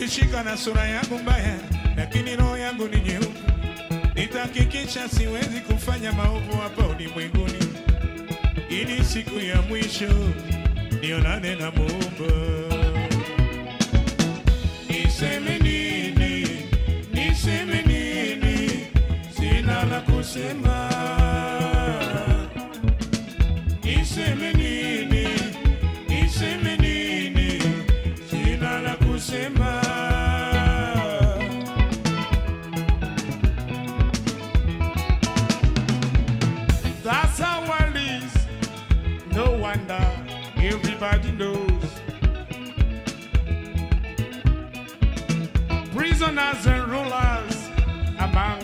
Nimetishika na sura yangu mbaya, lakini roho yangu ni nyeupe. Nitahakikisha siwezi kufanya maovu hapa ulimwenguni, ili siku ya mwisho nionane na Muumba. Niseme nini? Niseme nini? Sina la kusema. Niseme nini? Niseme nini? Sina la kusema. That's how world is. No wonder everybody knows. Prisoners and rulers among